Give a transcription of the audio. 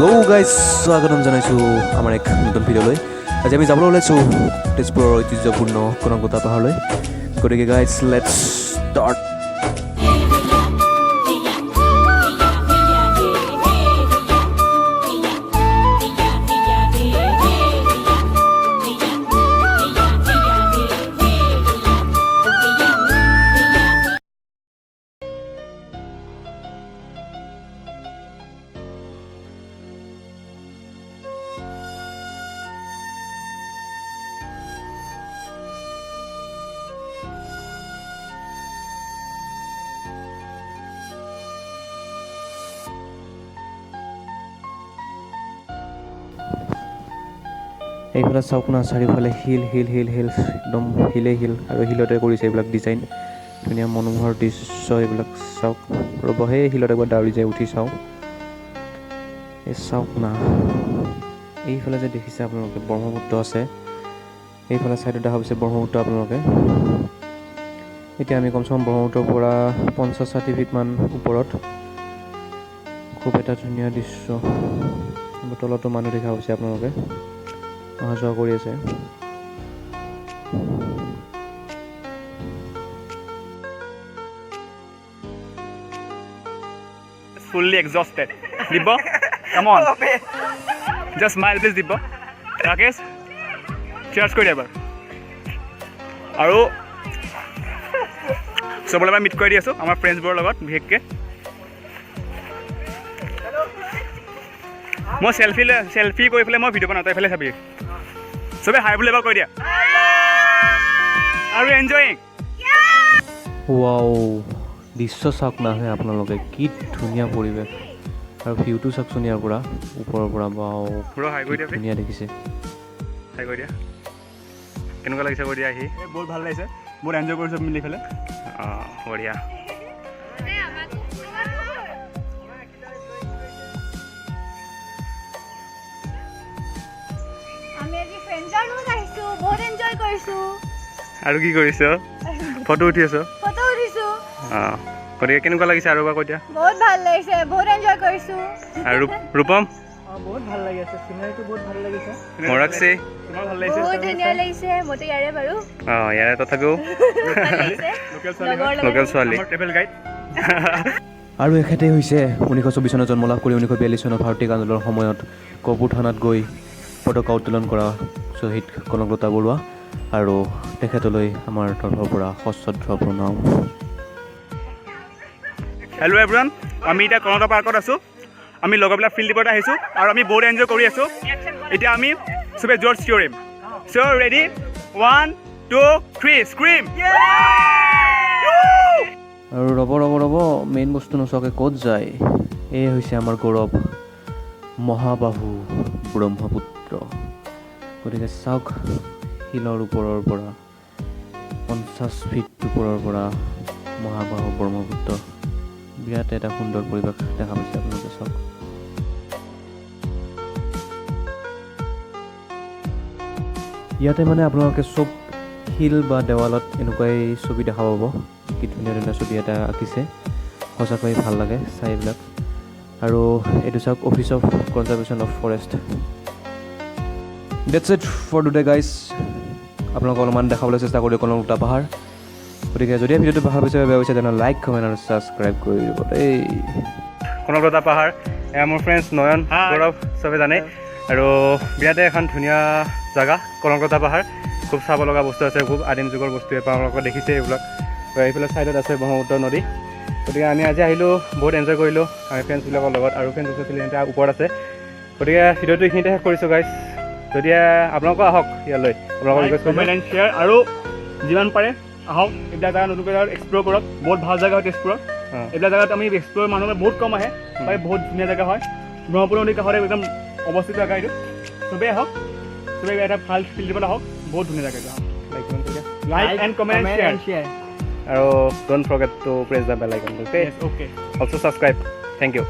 Hello' guys, স্বাগতম জনাইছোঁ আমাৰ এক নতুন ভিডিঅ'লৈ। আজি আমি যাবলৈ ওলাইছোঁ তেজপুৰৰ ঐতিহ্যপূৰ্ণ কনকলতা পাহাৰলৈ। গতিকে গাইজ, let's start. এইফালে চাওক না, চাৰিওফালে শিল, শিল, শিল, শিল, একদম শিলেই শিল আৰু শিলতে কৰিছে এইবিলাক ডিজাইন। ধুনীয়া মনোমোহাৰ দৃশ্য এইবিলাক। চাওক, ৰ'ব, সেই শিলত একবাৰ দাউৰি যায় উঠি চাওঁ। এই চাওক না, এইফালে যে দেখিছে আপোনালোকে, ব্ৰহ্মপুত্ৰ আছে। এইফালে ছাইডত দেখা পাইছে ব্ৰহ্মপুত্ৰ আপোনালোকে। এতিয়া আমি কমচে কম ব্ৰহ্মপুত্ৰৰ পৰা 50-60 ফিটমান ওপৰত। খুব এটা ধুনীয়া দৃশ্য। তলতো মানুহ দেখা পাইছে আপোনালোকে, অহা যোৱা কৰি আছে। Fully exhausted. Dibba, come on. Just smile, please, Dibba. Rakesh, cheers কৰি দিয়া এবাৰ। আৰু চবৰে এবাৰ মিট কৰি দি আছোঁ, আমাৰ ফ্ৰেণ্ডছবোৰৰ লগত বিশেষকৈ। মই চেলফি কৰি পেলাই মই ভিডিঅ' বনাওঁ, তই এইফালে চাবি। চবে হাই বুলি এবাৰ কৈ দিয়া। আৰু এনজয়িং? ৱাও, দৃশ্য চাওক না হে আপোনালোকে, কি ধুনীয়া পৰিৱেশ আৰু ভিউটো চাওকচোন ইয়াৰ পৰা, ওপৰৰ পৰা। ৱাও! পুৰা হাই কৰি কি দিয়া। ধুনীয়া দেখিছে। হাই কৰি দিয়া। কেনেকুৱা লাগিছে কৈ দিয়া আহি। বহুত ভাল লাগিছে, বহুত এনজয় কৰিছোঁ মিলি পেলাই। অঁ, বঢ়িয়া। আমি আজি ফ্ৰেণ্ডছৰ লগত আহিছোঁ, বহুত এনজয় কৰিছোঁ। আৰু কি কৰিছ? ফটো উঠি আছ? ফটো উঠিছোঁ। অঁ, গতিকে কেনেকুৱা লাগিছে আৰু এবাৰ কৈ দিয়া। বহুত ভাল লাগিছে, বহুত এনজয় কৰিছোঁ। আৰু ৰূপম? বহুত ভাল লাগি আছে, চিনাৰীটো বহুত ভাল লাগিছে। মৰাকচি? তোমাৰ ভাল লাগিছে? বহুত ধুনীয়া লাগিছে। মইতো ইয়াৰে বাৰু। অঁ, ইয়াৰে তথাপিও। ভাল লাগিছে। লোকেল ছোৱালী লগৰ হয়। লগত। লোকেল ছোৱালী। আমাৰ ট্ৰেভেল গাইড। আৰু এখেতেই হৈছে 1924 চনত জন্ম লাভ কৰি 1942 চনত ভাৰতীয় আন্দোলনৰ সময়ত গহপুৰ থানাত গৈ পতাকা উত্তোলন কৰা শ্বহীদ কনকলতা বৰুৱা। আৰু তেখেতলৈ আমাৰ তৰফৰ পৰা সশ্ৰদ্ধ প্ৰণাম। হেল্ল' এভৰিৱান, আমি এতিয়া কনকলতা পাৰ্কত আছোঁ। আমি লগৰবিলাক ফিল্ড ট্ৰিপত আহিছোঁ আৰু আমি বহুত এনজয় কৰি আছোঁ। এতিয়া আমি চবে জোৰত চিঞৰিম। So ready, one, two, three, scream! আৰু ৰ'ব, ৰ'ব, ৰ'ব, মেইন বস্তু নোচোৱাকৈ ক'ত যায়? এই হৈছে আমাৰ গৌৰৱ মহাবাহু ব্ৰহ্মপুত্ৰ। গতিকে চাওক, শিলৰ ওপৰৰ পৰা, 50 ফিট ওপৰৰ পৰা মহাবাহু ব্ৰহ্মপুত্ৰ। বিৰাট এটা সুন্দৰ পৰিৱেশ দেখা পাইছে আপোনালোকে, চাওক। ইয়াতে মানে আপোনালোকে চব শিল বা দেৱালত এনেকুৱাই ছবি দেখা পাব। কি ধুনীয়া ধুনীয়া ছবি এটা আঁকিছে, সঁচাকৈ ভাল লাগে চাই এইবিলাক। আৰু এইটো চাওক, Office of Conservation of Forest. That's it for today, guys. আপোনালোকক অলপমান দেখাবলৈ চেষ্টা কৰিলোঁ কনকলতা পাহাৰ। গতিকে যদি ভিডিঅ'টো ভাল পাইছে বা বেয়া পাইছে, তেনেহ'লে লাইক, কমেণ্ট আৰু ছাবস্ক্ৰাইব কৰি দিব দেই। কনকলতা পাহাৰ, এয়া মোৰ ফ্ৰেণ্ডছ নয়ন, Hi. গৌৰৱ, চবে জানে। আৰু বিৰাটে এখন ধুনীয়া জেগা কনকলতা পাহাৰ। খুব চাব লগা বস্তু আছে, খুব আদিম যুগৰ বস্তু আপোনালোকে দেখিছে এইবিলাক। আৰু এইফালে ছাইডত আছে ব্ৰহ্মপুত্ৰ নদী। গতিকে আমি আজি আহিলোঁ, বহুত এনজয় কৰিলোঁ আমি ফ্ৰেণ্ডছবিলাকৰ লগত। আৰু ফ্ৰেণ্ডছ আছিলে, সিহঁতে ওপৰত আছে। গতিকে ভিডিঅ'টো এইখিনিতে শেষ কৰিছোঁ গাইজ। যদি আপোনালোকো আহক ইয়ালৈ, আপোনালোকক ৰিকুৱেষ্ট কৰিছোঁ। কমেণ্ট এণ্ড শ্বেয়াৰ আৰু যিমান পাৰে আহক, এইবিলাক জেগা নতুনকৈ জেগাত এক্সপ্ল'ৰ কৰক। বহুত ভাল জেগা হয় তেজপুৰত। এইবিলাক জেগাত আমি এক্সপ্ল'ৰ মানুহ বহুত কম আহে। হয়, বহুত ধুনীয়া জেগা হয়। ব্ৰহ্মপুত্ৰ নদীৰ কাষতে একদম অৱস্থিত জেগা এইটো। চবেই আহক, চবেই এটা ভাল ফিল্ড ট্ৰিপত আহক। বহুত ধুনীয়া জেগা এইটো। লাইক কৰি দিয়া। Like and comment, share. Share. আৰু don't forget to press the bell icon, okay? Okay. Also subscribe. Thank you.